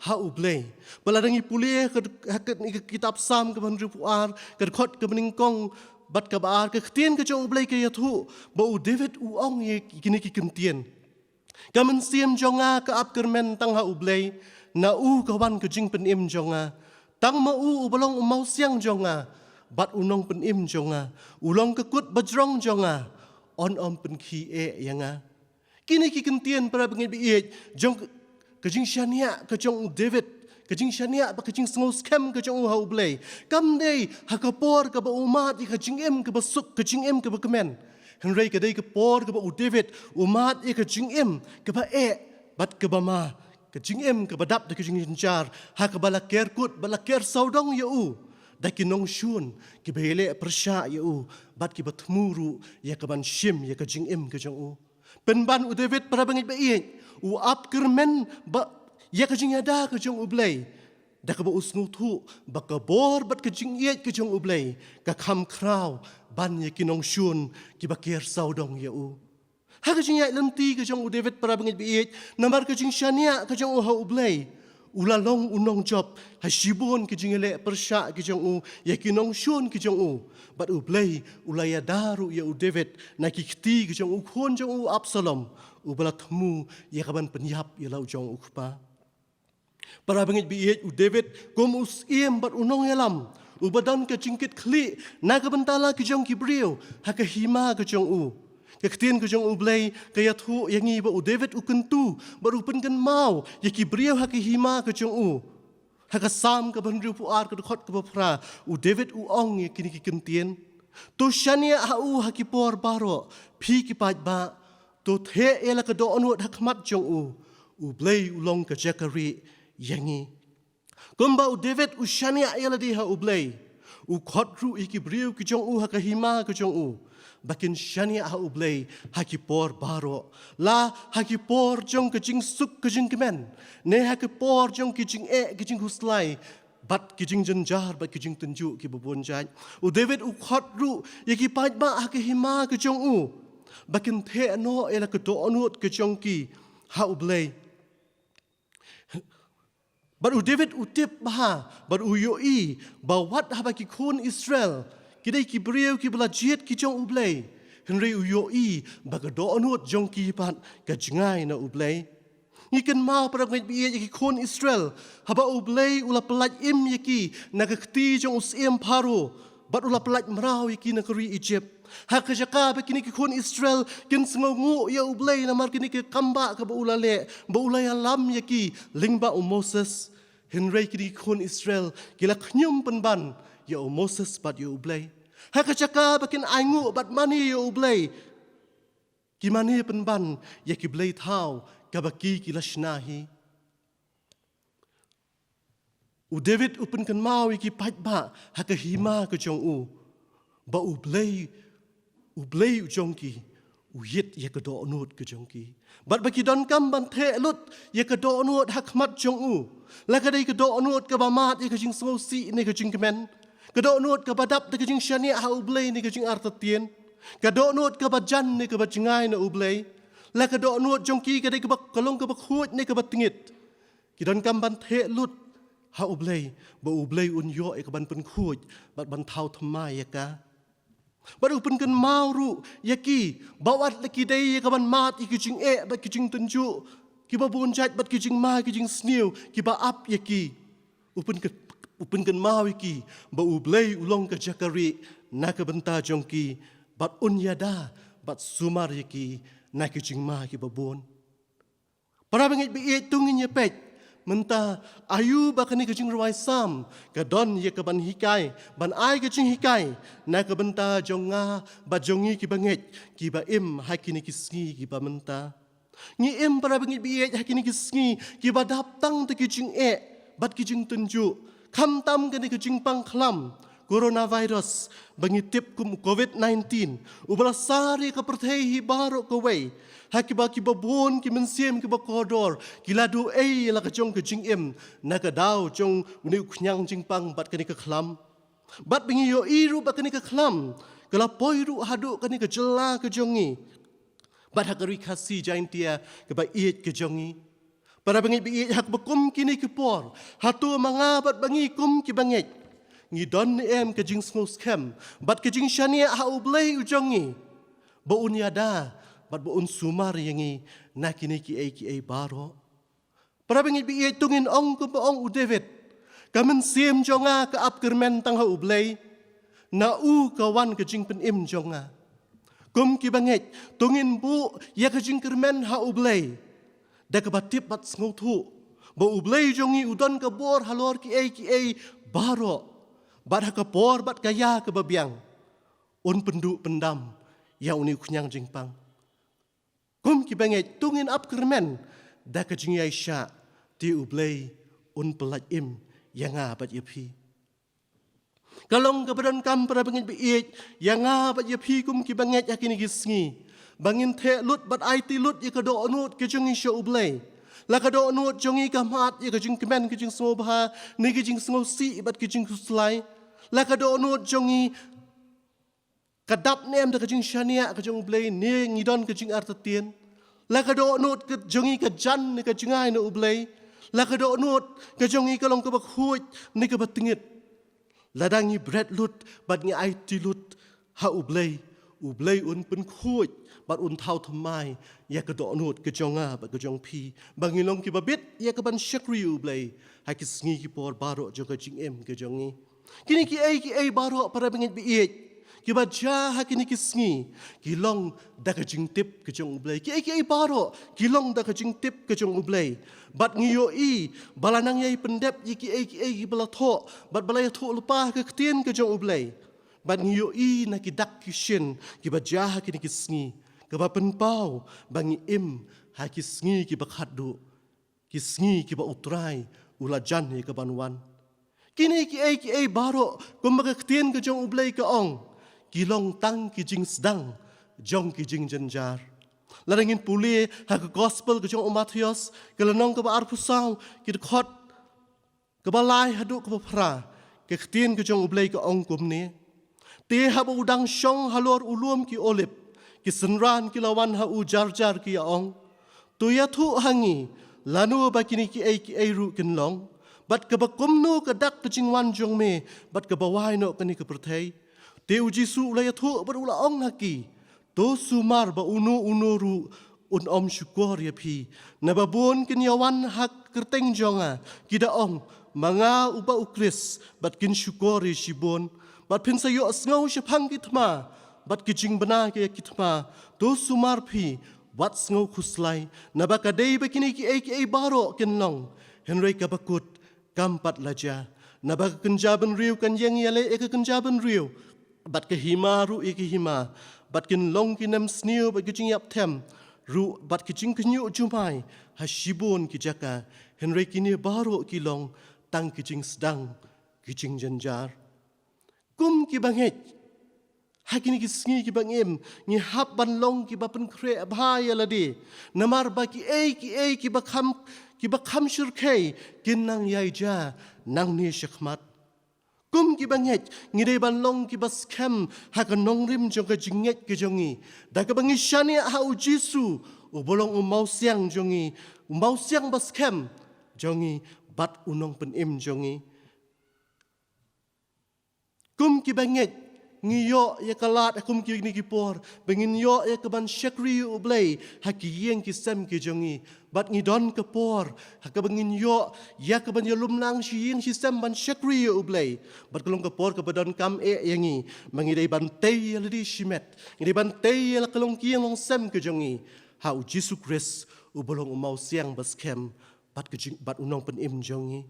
ha U Blei. Ba lada ngi pule ha ka, ha ka, ka kitab Salm kaba hynriewphew ar, ka dkhot kaba nyngkong bad kaba ar, ka ktien ka jong U Blei ka ïathuh ba u David u ong ïa kine ki kyntien: Ka mynsiem jong nga ka ap kyrmen tang ha U Blei, na u ka wan ka jingpynim jong nga. Tang ma u uba long u mawsiang jong nga bad u nongpynim jong nga, u long ka kut bajrong jong nga, un ym pynkhih eh ïa nga. Kine ki kyntien, para bangeit ba ïeit, jong ka jingshaniah ka jong u David, ka jingshaniah bad ka jingsngewskhem ka jong u ha U Blei, kam dei ha ka por kaba u mad ïa ka jingim kaba suk, ka jingim kaba kmen. Hynrei ka dei ka por kaba u David u mad ïa ka jingim kaba eh bad kaba ma, ka jingim kaba dap da ka jingjynjar, ha kaba la ker kut bad la ker sawdong ïa u da ki nongshun kiba ïaleh pyrshah ïa u bad kiba thmu ruh ïa kaban shim ïa ka jingim ka jong u. Pynban u David, para bangeit ba ïeit, u ap kyrmen ba ïa ka jingïada ka jong U Blei, da kaba u sngewthuh ba ka bor bad ka jingïeit ka jong U Blei ka kham khraw ban ïa ki nongshun kiba ker sawdong ïa u. Ha ka jingïaid lynti ka jong u David, para bangeit ba ïeit, namar ka jingshaniah ka jong u ha U Blei, u la long u nongjop ha shibun ka jingïaleh pyrshah ka jong u ïa ki nongshun ka jong u. Bad U Blei u la ïada ruh ïa u David na ki kti ka jong u khun jong u Absalom, uba la thmu ïa kaban pynïap ïa la u jong u kpa. Para bangeit ba ïeit, u David kum u syiem bad u nongïalam uba don ka jingkitkhlieh na ka bynta la ki jong ki briew ha ka hima ka jong u. Ka ktien ka jong U Blei ka ïathuh ïa ngi ba u David u kyntu bad u pynkynmaw ïa ki briew ha ka hima ka jong u. Ha ka Salm kaba hynriewphew ar, ka dkhot kaba phra, u David u ong ïa kine ki kyntien: To shaniah ha u ha ki por baroh, phi ki paidbah, to theh ïa la ka dohnud ha khmat jong u. U Blei u long ka jaka rieh ïa ngi. Kumba u David u shaniah ïa lade ha U Blei, u khot ruh ïa ki briew ki jong u ha ka hima ka jong u ba kin shaniah ha U Blei ha ki por baroh. La ha ki por jong ka jingsuk ka jingkmen, ne ha ki por jong ki jingeh ki jingkhuslai, bad ki jingjynjar bad ki jingtynjuh kiba bun jait. U David u khot ruh ïa ki paidbah ha ka hima ka jong u ba kin theh noh ïa la ka dohnud ka jong ki ha U Blei. Bad u David u tip bha, bad u ïohi ba wat haba ki khun Israel ki dei ki briew kiba la jied ki jong U Blei, hynrei u ïohi ba ka dohnud jong ki pat ka jngai na U Blei. Ngi kynmaw, para bangeit ba ïeit, ïa ki khun Israel, haba U Blei u la pyllait im ïa ki na ka kti jong u syiem Pharaoh, bad u la pyllait mraw ïa ki na ka ri Egypt. Ha ka jaka ba kine ki khun Israel kin sngewnguh ïa U Blei namar kane ka kambah kaba u la leh, ba u la ïalam ïa ki lyngba u Moses. Hynrei kine ki khun Israel ki la khñium pynban ïa u Moses bad ïa U Blei. Ha ka jaka ba kin ainguh bad mane ïa U Blei, ki mane pynban ïa ki blei thaw kaba ki ki la shna hi. U David u pynkynmaw ïa ki paidbah ha ka hima ka jong u ba U Blei, U Blei u jong ki u ïit ïa ka dohnud ka jong ki, bad ba ki donkam ban theh lut ïa ka dohnud ha khmat jong u. La ka dei ka dohnud kaba mad ïa ka jingsngewsih ne ka jingkmen, ka dohnud kaba dap da ka jingshaniah ha U Blei ne ka jingartatien, ka dohnud kaba jan ne kaba jngai na U Blei, la ka dohnud jong ki ka dei kaba, ka long kaba khuid ne kaba tngit. Ki donkam ban theh lut ha U Blei, ba U Blei un ïoh ïa ka ban pynkhuid bad ban thaw thymmai ïa ka. Bad u pynkynmaw ruh ïa ki ba wat la ki dei ïa ka ban mad ïa ki jingeh bad ki jingtynjuh kiba bun jait bad ki jingma ki jingsniew kiba ap ïa ki. U pynky-, u pynkynmaw ïa ki ba U Blei u long ka jaka rieh na ka bynta jong ki, bad un ïada bad sumar ïa ki na ki jingma kiba bun. Para bangeit ba ïeit, to ngin ïa peit mynta aïu ba kane ka jingrwai Salm ka don ïa ka ban hikai, ban ai ka jinghikai na ka bynta jong nga bad jong ngi kiba ngeit, kiba im ha kine ki sngi kiba mynta. Ngi im, para bangeit ba ïeit, ha kine ki sngi kiba dap tang da ki jingeh bad ki jingtynjuh, khamtam kane ka jingpang khlam coronavirus ba ngi tip kum u covid nineteen, uba la sar ïa ka pyrthei hi baroh kawei, ha kiba kiba bun ki mynsiem kiba kordor ki la duh ei ïa la ka jong ka jingim na ka daw jong une u khñiang jingpang bad kane ka khlam. Bad ba ngi ïohi ruh ba kane ka khlam ka la poi ruh haduh kane ka jylla ka jong ngi, bad ha ka ri Khasi Jaintia kaba ïeit ka jong ngi. Para bangeit ba ïeit, ha kaba kum kine ki por, hato ma nga bad ba ngi kum kiba ngeit ngi don ne em ka jingsngewskhem bad ka jingshaniah ha U Blei u jong ngi, ba un ïada bad ba un sumar ïa ngi na kine kiei kiei baroh? Para bangeit ba ïeit, to ngin ong kumba ong u David: Ka mynsiem jong nga ka ap kyrmen tang ha U Blei, na u ka wan ka jingpynim jong nga. Kum kiba ngeit, to ngin buh ïa ka jingkyrmen ha U Blei da kaba tip bad sngewthuh ba U Blei jong ngi u don ka bor halor kiei kiei baroh, bad ha ka por bad ka ïa kaba biang un pynduh pyndam ïa une u khñiang jingpang. Kum kiba ngeit, to ngin ap kyrmen da ka jingïaishah, te U Blei un pyllait im ïa nga bad ïa phi. Ka long kaba donkam, para bangeit ba ïeit, ïa nga bad ïa phi kum kiba ngeit ha kine ki sngi, ba ngin theh lut bad aiti lut ïa ka dohnud ka jong ngi sha U Blei. La ka dohnud jong ngi ka mad ïa ka jingkmen, ka jingsngewbha ne ka jingsngewsih bad ka jingkhuslai? La ka dohnud jong ngi ka dap ne em da ka jingshaniah ka jong U Blei ne ngi don ka jingartatien? La ka dohnud ka jong ngi ka jan ne ka jngai na U Blei? La ka dohnud ka jong ngi ka long kaba khuid ne kaba tngit? Lada ngi bret lut bad ngi aiti lut ha U Blei, U Blei un pynkhuid bad un thaw thymmai ïa ka dohnud ka jong nga bad ka jong phi, ba ngin long kiba bit ïa ka ban shakri U Blei ha ki sngi ki por baroh jong ka jingim ka jong ngi. Kine kiei kiei baroh, para bangeit ba ïeit, kiba jia ha kine ki sngi ki long da ka jingtip ka jong U Blei. Kiei kiei baroh ki long da ka jingtip ka jong U Blei. Bad ngi ïohi ba la nang ïai pyndep ïa kiei kiei kiba la thoh bad ba la ïathuh lypa ha ka ktien ka jong U Blei. Bad ngi ïohi na ki dak ki shin kiba jia ha kine ki sngi, kaba pynpaw ba ngi im ha ki sngi kiba khatduh, ki sngi kiba U Trai u la jan ïa ka ban wan. Kine kiei kiei baroh, kumba ka ktien ka jong U Blei ka ong, ki long tang ki jingsdang jong ki jingjynjar. Lada ngin pule ha ka gospel ka jong u Mathaios, ka lynnong kaba arphew saw, ki dkhot kaba lai haduh kaba phra, ka ktien ka jong U Blei ka ong kumne: Te haba u dang shong halor u lum ki Olib, ki synran ki la wan ha u jar jar ki ïa ong: To ïathuh ha ngi, lano ba kine kiei kiei ruh kin long, bad kaba kumno ka dak ka jingwan jong me, bad kaba wai noh kane ka pyrthei. Te u Jisu u la ïathuh bad u la ong ha ki: To sumar ba uno uno ruh un ym shukor ïa phi. Naba bun kin ïa wan ha ka kyrteng jong nga, ki da ong, Ma nga uba u Khrist, bad kin shukor ïa shibun. Bad phin sa ïohsngew shaphang ki thma bad ki jingbna ki ïa ki thma. To sumar phi, wat sngew khuslai, naba ka dei ba kine kiei kiei baroh kin long, hynrei kaba kut kam pat la jia. Naba ka kynja bynriew kan ïeng ïaleh ïa ka kynja bynriew, bad ka hima ruh ïa ka hima, bad kin long ki nemsniew bad ki jingïap them ruh, bad ki jingkhynñiuh jumai ha shibun ki jaka. Hynrei kine baroh ki long tang ki jingsdang ki jingjynjar. Kum kiba ngeit, ha kine ki sngi kiba ngim, ngi hap ban long kiba pynkhreh bha ïa lade. Namar ba kiei kiei kiba kham, kiba kham shyrkhei kin nang ïai jia nangne shakhmat. Kum kiba ngeit, ngi dei ban long kiba skhem ha ka nongrim jong ka jingngeit ka jong ngi, da kaba ngi shaniah ha u Jisu, uba long u mawsiang jong ngi, u mawsiang ba skhem jong ngi, bad u nongpynim jong ngi. Kum kiba ngeit, ngi ïoh ïa ka lad ha kum kine ki por ba ngin ïoh ïa ka ban shakri ïa U Blei ha ki ïing ki sem ki jong ngi. Bad ngi don ka por ha kaba ngin ïoh ïa ka ban ïalum lang shi ïing shi sem ban shakri ïa U Blei. Bad ka long ka por kaba donkam eh ïa ngi, ba ngi dei ban tei ïa lade shimet, ngi dei ban tei ïa la ka long ki ïing long sem ki jong ngi ha u Jisu Khrist, uba long u mawsiang ba skhem, bad ka jing, bad u nongpynim jong ngi.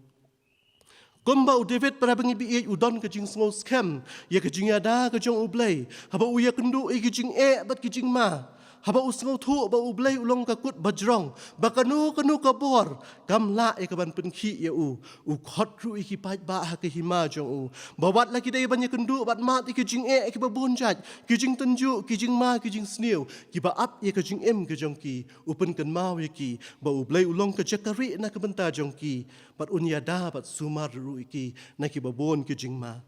Kumba u David para bangeit ba ïeit u don ka jingsngew skhem ïa ka jingïada ka jong U Blei, haba u ïakynduh ïa ka jingeh bad ka jingma, haba u sngewthuh ba U Blei u long ka kut bajrong, ba kano kano ka bor kam lah ïa ka ban pynkhih ïa u. U khot ruh ïa ki paidbah ha ka hima jong u, ba wat la ki dei ban ïakynduh bad mad ïa ka jingeh kiba bun jait, ki jingtynjuh, ki jingma, ki jingsniew, kiba ap ïa ka jingim ka jong ki, u pynkynmaw ïa ki ba U Blei u long ka jaka rieh na ka bynta jong ki, bad un ïada bad sumar ruh ïa ki na kiba bun ki jingma.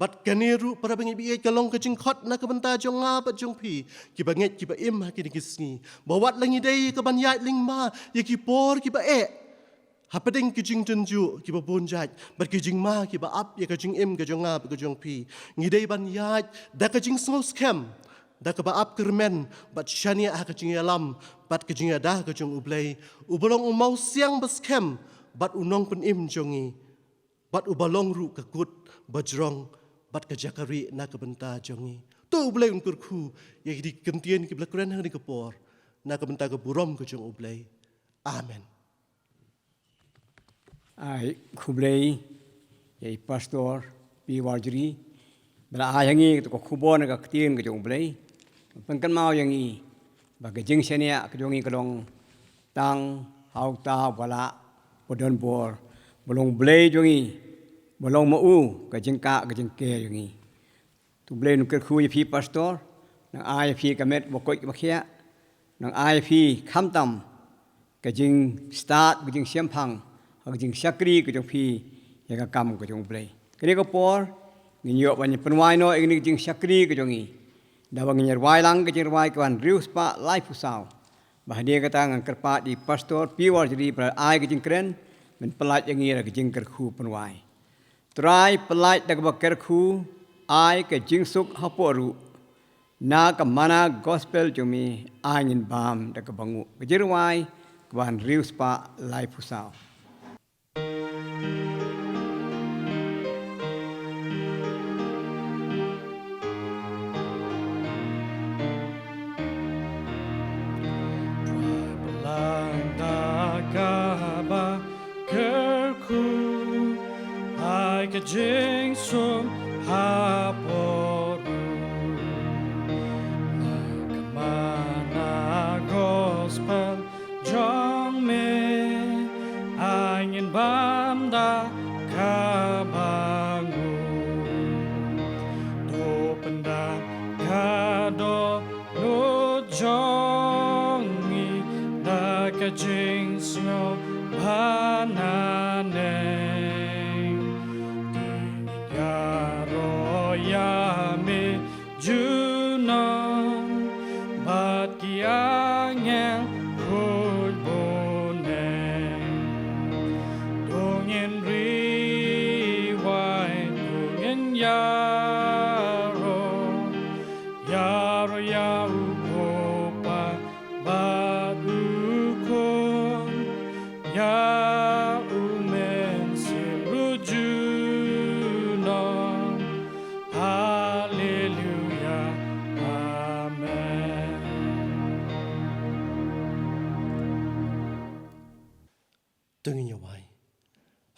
Bad kane ruh para bangeit ba ïeit ka long ka jingkhot na ka bynta jong nga bad jong phi, kiba ngeit kiba im ha kine ki sngi, ba wat la ngi dei ka ban ïaid lyngba ïa ki por kiba eh, hapdeng ki jingtynjuh kiba bun jait bad ki jingma kiba ap ïa ka jingim ka jong nga bad ka jong phi, ngi dei ban ïaid da ka jingsngew skhem, da kaba ap kyrmen, bad shaniah ha ka jingïalam bad ka jingïada ka jong U Blei, uba long u mawsiang ba skhem bad u nongpynim jong ngi, bad uba long ruh ka kut bajrong bad ka jaka rieh na ka bynta jong ngi. To U Blei un kyrkhu ïa kine ki ktien kiba la kren ha kane ka por, na ka bynta ka burom ka jong U Blei. Amen. Ai khublei ïa i Pastor P Warjri, ba la ai ha ngi kato ka khubor na ka ktien ka jong U Blei, pynkynmaw ïa ngi ba ka jingshaniah ka jong ngi ka long tang ha uta uba lah, uba don bor, uba long Blei jong ngi, uba long ma u ka jingkah ka jingker jong ngi. To U Blei un kyrkhu ïa phi Pastor, nang ai ïa phi ka met ba koit ba khiah, nang ai ïa phi khamtam ka jingstad, ka jingshemphang, ka jingshakri ka jong phi ïa ka kam ka jong U Blei. Kane ka por ngin ïoh ban pynwai noh ïa kane ka jingshakri ka jong ngi, da ba ngin ïa rwai lang ka jingrwai kaba hynriew spah laiphew saw. Ba hadien kata ngan kyrpad ïa i Pastor P Warjri ba la ai ka jingkren, ban pyllait ïa ngi da ka jingkyrkhu pynwai. Trai pyllait da kaba kyrkhu, ai ka jingsuk hapoh ruh. Na ka mana gospel jong me, ai ngin bam da kaba nguh. Ka jingrwai kaba hynriew spah laiphew saw. Trai pyllait da kaba kyrkhu, ai ka jingsuk hapoh ruh. Na ka mana gospel jong me, ai ngin bam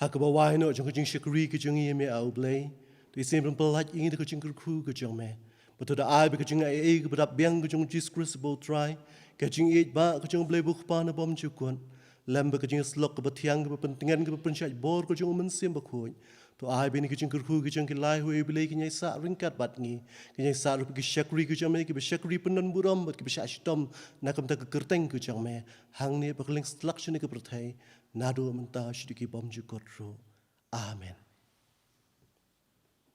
Ha kaba wai noh jong ka jingshakri ka jong ngi ïa me, A U Blei, to isynei ban pyllait ïa ngi da ka jingkyrkhu ka jong me. Bad to da ai ba ka jingaiei kaba dap biang ka jong U Jisu Khrist ba U Trai, ka jingïeit ba ka jong U Blei U Kpa na bymjukut, lem bad ka jingïasyllok kaba thiang kaba pyntngen kaba pynshait bor ka jong U Mynsiem Bakhuid, to ai ba ïa kane ka jingkyrkhu ka jong ngi, A U Blei, kin ïai sah ryngkat bad ngi, kin ïai sah ruh ki shakri ka jong me, kiba shakri pyndonburom bad kiba shah shitom na ka bynta ka kyrteng ka jong me, hangne bad ha ka liang satlak jong kane ka pyrthei, naduh mynta shaduh ki bymjukut ruh. Amen.